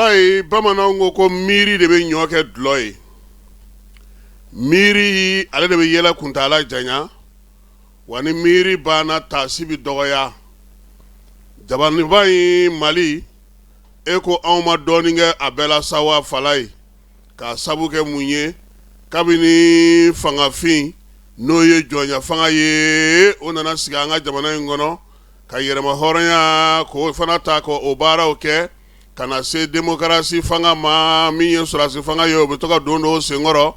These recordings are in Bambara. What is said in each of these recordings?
Falaye, bamananw ko ko miiri de bɛ ɲɔ kɛ dulɔ ye. Miiri, ale de bɛ yɛlɛ kuntaala janya wa ni miiri banna, taasi bɛ dɔgɔya. Jabaniba in Mali, e ko anw ma dɔɔnin kɛ a bɛɛ la sa wa? Falaye, k'a sabu kɛ mun ye? Kabini fangafin, n'o ye jɔnya fanga ye, o nana sigi an ka jamana in kɔnɔ ka yɛrɛma hɔrɔnya k'o fana ta ka o baaraw kɛ ka na se demokarasi fanga ma, min ye sɔrɔdasi fanga ye, o bɛ to ka don dɔw senkɔrɔ.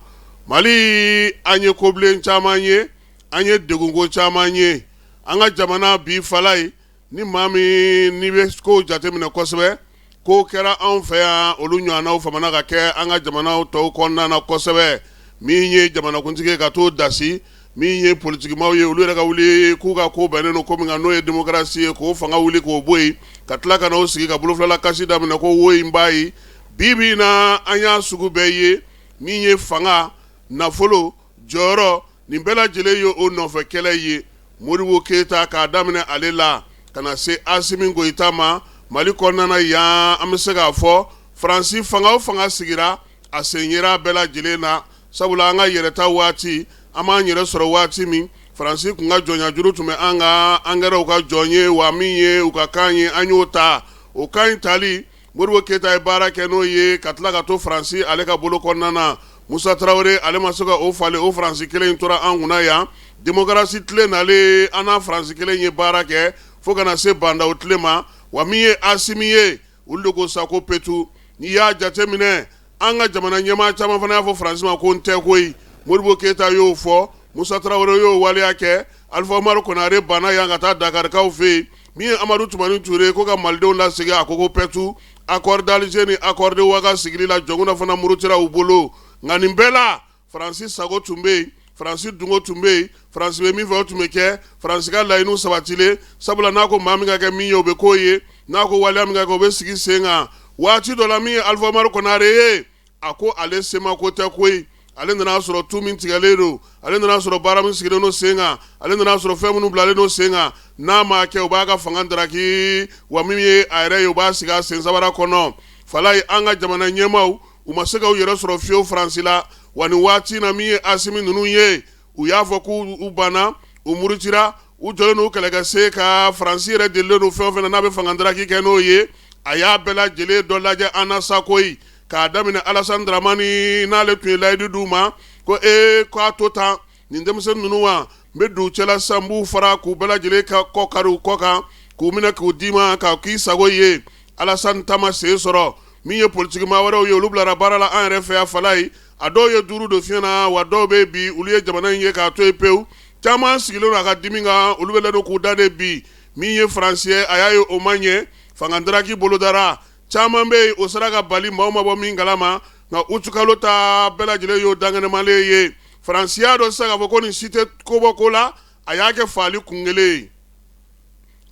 Mali, an ye kobilen caman ye, an ye degunko caman ye an ka jamana bi. Falaye, ni maa min n'i bɛ kow jateminɛ kosɛbɛ, ko kɛra anw fɛ yan, olu ɲɔgɔnnaw famana ka kɛ an ka jamana tɔw kɔnɔna na kosɛbɛ. Min ye jamanakuntigi ye ka t'o dasi, min ye politikimaw ye, olu yɛrɛ ka wuli k'u ka ko bɛnnen don ko min kan, n'o ye demokarasi ye, k'o fanga wuli k'o bɔ yen, ka tila ka n'o sigi ka bolofilala kasi daminɛ ko wo in b'a ye. Bi bi in na, an y'a sugu bɛɛ ye. Min ye fanga, nafolo, jɔyɔrɔ, nin bɛɛ lajɛlen ye o nɔfɛ kɛlɛ ye. Modibo Keyita k'a daminɛ ale la ka na se Asimi Goyita ma, Mali kɔnɔna yan, an bɛ se k'a fɔ Faransi fanga o fanga sigira, a sen yera bɛɛ lajɛlen na, sabula an ka yɛrɛta waati, an b'an yɛrɛ sɔrɔ waati min, Faransi tun ka jɔnyajuru tun bɛ an kan. An kɛra u ka jɔn ye wa, min ye u ka kan ye, an y'o ta. O kan in tali, Modibo Keyita ye baara kɛ n'o ye ka tila ka to Faransi ale ka bolo kɔnɔna na. Musa Tarawele, ale ma se ka o falen. O Faransi kelen in tora an kunna yan. Demokarasi tile nalen, an n'a Faransi kelen ye baara kɛ fo ka na se Ba Ndaw tile ma. Wa min ye Asimi ye, olu de ko sa ko petu. N'i y'a jateminɛ, an ka jamana ɲɛmaa caman fana y'a fɔ Faransi ma ko n tɛ koyi. Modibo Keyita y'o fɔ, Musa Tarawele y'o waleya kɛ, Alifa Umaru Konare banna yan ka taa Dakarikaw fɛ yen. Min ye Amadu Tumani Ture ko ka malidenw lasegin, a ko ko pɛtu. Accord d'Alger ni accord de Ouaga sigili la, Jɔnkunda fana murutira u bolo. Nka nin bɛɛ la, Faransi sago tun bɛ yen, Faransi dungo tun bɛ yen, Faransi bɛ min fɛ, o tun bɛ kɛ. Faransi ka laɲiniw sabatilen, sabula n'a ko maa min ka kɛ min ye, o bɛ k'o ye. N'a ko waleya min ka kɛ, o bɛ sigi sen kan. Waati dɔ la, min ye Alifa Umaru Konare ye, a ko ale sema ko tɛ koyi. Ale nana sɔrɔ tu min tigɛlen don, ale nana sɔrɔ baara min sigilen don sen kan, ale nana sɔrɔ fɛn minnu bilalen don sen kan. N'a ma kɛ, u b'a ka fanga daraki wa, min ye a yɛrɛ ye, u b'a sigi a sen sabara kɔnɔ. Falaye, an ka jamana ɲɛmaaw, u ma se ka u yɛrɛ sɔrɔ fiyewu Faransi la wa. Nin waati na, min ye Asimi ninnu ye, u y'a fɔ k'u banna, u murutira, u jɔlen n'u kɛlɛkɛ se ka Faransi yɛrɛ delilen don fɛn o fɛn na, n'a bɛ fanga daraki kɛ n'o ye, a y'a bɛɛ lajɛlen dɔ lajɛ an na sa koyi. K'a daminɛ Alasani Daramani, n'ale tun ye layidu d'u ma ko ee, k'a to tan, nin denmisɛnnin ninnu wa, n bɛ don u cɛla sisan, n b'u fara k'u bɛɛ lajɛlen ka kɔ kari u kɔ kan, k'u minɛ k'u d'i ma k'a k'i sago ye. Alasani ta ma sen sɔrɔ. Min ye politikimaa wɛrɛw ye, olu bilara baara la an yɛrɛ fɛ yan. Falaye, a dɔw ye duuru don fiɲɛ na wa, dɔw bɛ bi, olu ye jamana in ye k'a to yen pewu. Caman sigilen don a ka dimi kan, olu bɛ ladon k'u da de bi. Min ye Faransi ye, a y'a ye o ma ɲɛ, fanga daraki bolodara. Caman bɛ yen, o sera ka bali, maaw ma bɔ min kalama. Nka utukalo ta bɛɛ lajɛlen y'o dankɛnɛmalen ye. Faransi y'a dɔn sisan k'a fɔ ko nin si tɛ ko bɔ ko la, a y'a kɛ faali kun kelen ye.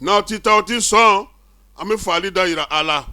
N'aw tɛ taa, aw tɛ sɔn, an bɛ faali da yira a la.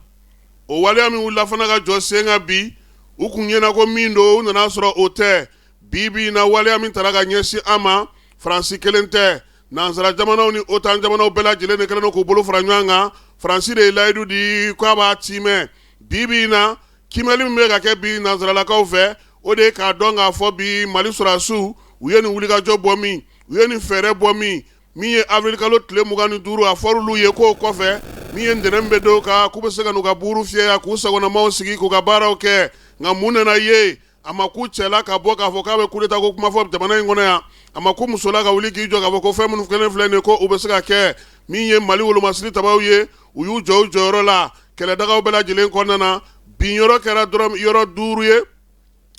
O waleya min wulila fana ka jɔ sen kan bi, u kun ɲɛna ko min don, u nana sɔrɔ o tɛ. Bi bi in na, waleya min taara ka ɲɛsin an ma, Faransi kelen tɛ, nansara jamanaw ni OTAN jamanaw bɛɛ lajɛlen de kɛlen don k'u bolo fara ɲɔgɔn kan. Faransi de ye layidu di k'a b'a tiimɛ. Bi bi in na, kiimɛli min bɛ ka kɛ bi nansaralakaw fɛ, o de ye k'a dɔn k'a fɔ bi Mali sɔrɔdasiw, u ye nin wulikajɔ bɔ min, u ye nin fɛɛrɛ bɔ min, min ye avril kalo tile 25, a fɔr'olu ye k'o kɔfɛ, min ye ntɛnɛn bɛ don kan, k'u bɛ se ka n'u ka buuru fiyɛ yan, k'u sagonamaw sigi, k'u ka baaraw kɛ. Nka mun nana ye? A ma ku cɛ la ka bɔ k'a fɔ k'a bɛ coup d'état ko kuma fɔ jamana in kɔnɔ yan. A ma ku muso la ka wuli k'i jɔ k'a fɔ ko fɛn minnu kɛlen filɛ nin ko u bɛ se ka kɛ. Min ye Mali wolomasiri tabaw ye, u y'u jɔ u jɔyɔrɔ la kɛlɛdagaw bɛɛ lajɛlen kɔnɔna na. Bin yɔrɔ kɛra dɔrɔn yɔrɔ duuru ye.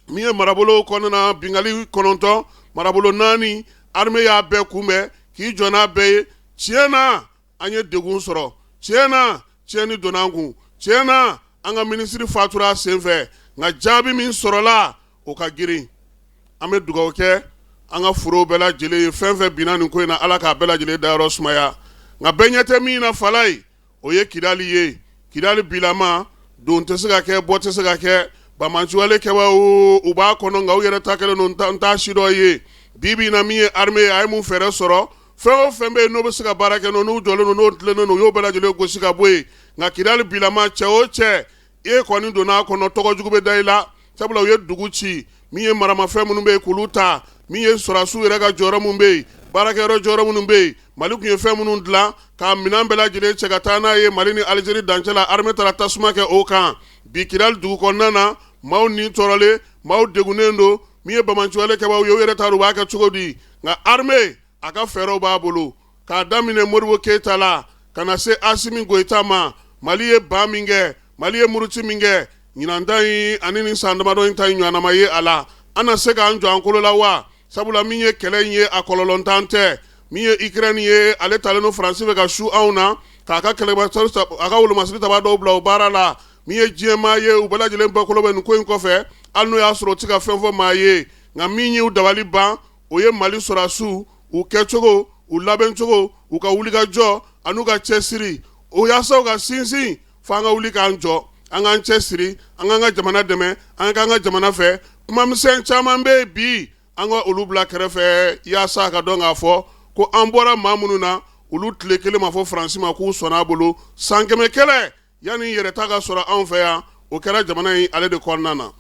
Min ye marabolo kɔnɔna na, binkanni 9, marabolo naani, armée y'a bɛɛ kunbɛn k'i jɔ n'a bɛɛ ye. Tiɲɛ na, an ye degun sɔrɔ. Tiɲɛ na, tiɲɛni donna an kun. Tiɲɛ na, an ka minisiri fatura a senfɛ. Nka jaabi min sɔrɔla, o ka girin. An bɛ dugawu kɛ an ka forow bɛɛ lajɛlen ye. Fɛn fɛn binna nin ko in na, Ala k'a bɛɛ lajɛlen dayɔrɔ sumaya. Nka bɛɛ ɲɛ tɛ min na, Falaye, o ye Kidali ye. Kidali bilama, don tɛ se ka kɛ, bɔ tɛ se ka kɛ. Banbaanciwale kɛbaaw, u b'a kɔnɔ, nka u yɛrɛ ta kɛlen don n t'a si dɔ ye. Bi bi in na, min ye armée ye, a ye mun fɛɛrɛ sɔrɔ? Fɛn o fɛn bɛ yen n'o bɛ se ka baara kɛ, n'u jɔlen don, n'o tilennen don, u y'o bɛɛ lajɛlen gosi ka bɔ yen. Nka Kidali bilama, cɛ o cɛ, E kɔni donna a kɔnɔ, tɔgɔ jugu bɛ da i la, sabula u ye dugu ci. Min ye maramafɛn minnu bɛ yen, k'olu ta. Min ye sɔrɔdasiw yɛrɛ ka jɔyɔrɔ minnu bɛ yen, baarakɛyɔrɔ jɔyɔrɔ minnu bɛ yen, Mali tun ye fɛn minnu dilan, k'a minɛn bɛɛ lajɛlen cɛ ka taa n'a ye Mali ni Alizeri dancɛ la, armée taara tasuma kɛ o kan. Bi Kidali dugu kɔnɔna na, maaw ni tɔɔrɔlen, maaw degunnen don. Min ye banbaanciwale kɛbaaw ye, u yɛrɛ t'a dɔn u b'a kɛ cogo di, nka armée a ka fɛɛrɛw b'a bolo. K'a daminɛ Modibo Keyita la ka na se Asimi Goyita ma, Mali ye ban min kɛ, Mali ye muruti min kɛ, ɲinan ta in ani nin san damadɔ in ta in ɲɔgɔnna ma ye a la. An na se k'an jɔ an kolo la wa? Sabula min ye kɛlɛ in ye, a kɔlɔlɔntan tɛ. Min ye Ukraine ye, ale talen don Faransi fɛ ka su anw na, k'a ka kɛlɛ, a ka wolomasiri tabaa dɔw bila o baara la. Min ye diɲɛmaa ye, u bɛɛ lajɛlen bɛɛ kolo bɛ nin ko in kɔfɛ, hali n'o y'a sɔrɔ u tɛ ka fɛn fɔ maa ye. Nka min y'u dabali ban, o ye Mali sɔrɔdasiw u kɛcogo, u labɛncogo, u ka wulikajɔ an'u ka cɛsiri. O yaasa u ka sinsin, fo an ka wuli k'an jɔ, an k'an cɛsiri, an k'an ka jamana dɛmɛ, an k'an ka jamana fɛ. Kumamisɛn caman bɛ yen bi, an ka olu bila kɛrɛfɛ yaasa ka dɔn k'a fɔ ko an bɔra maa minnu na, olu tile kelen ma fɔ Faransi ma k'u sɔnna a bolo. San 100 kɛlɛ yanni yɛrɛta ka sɔrɔ anw fɛ yan, o kɛra jamana in ale de kɔnɔna na.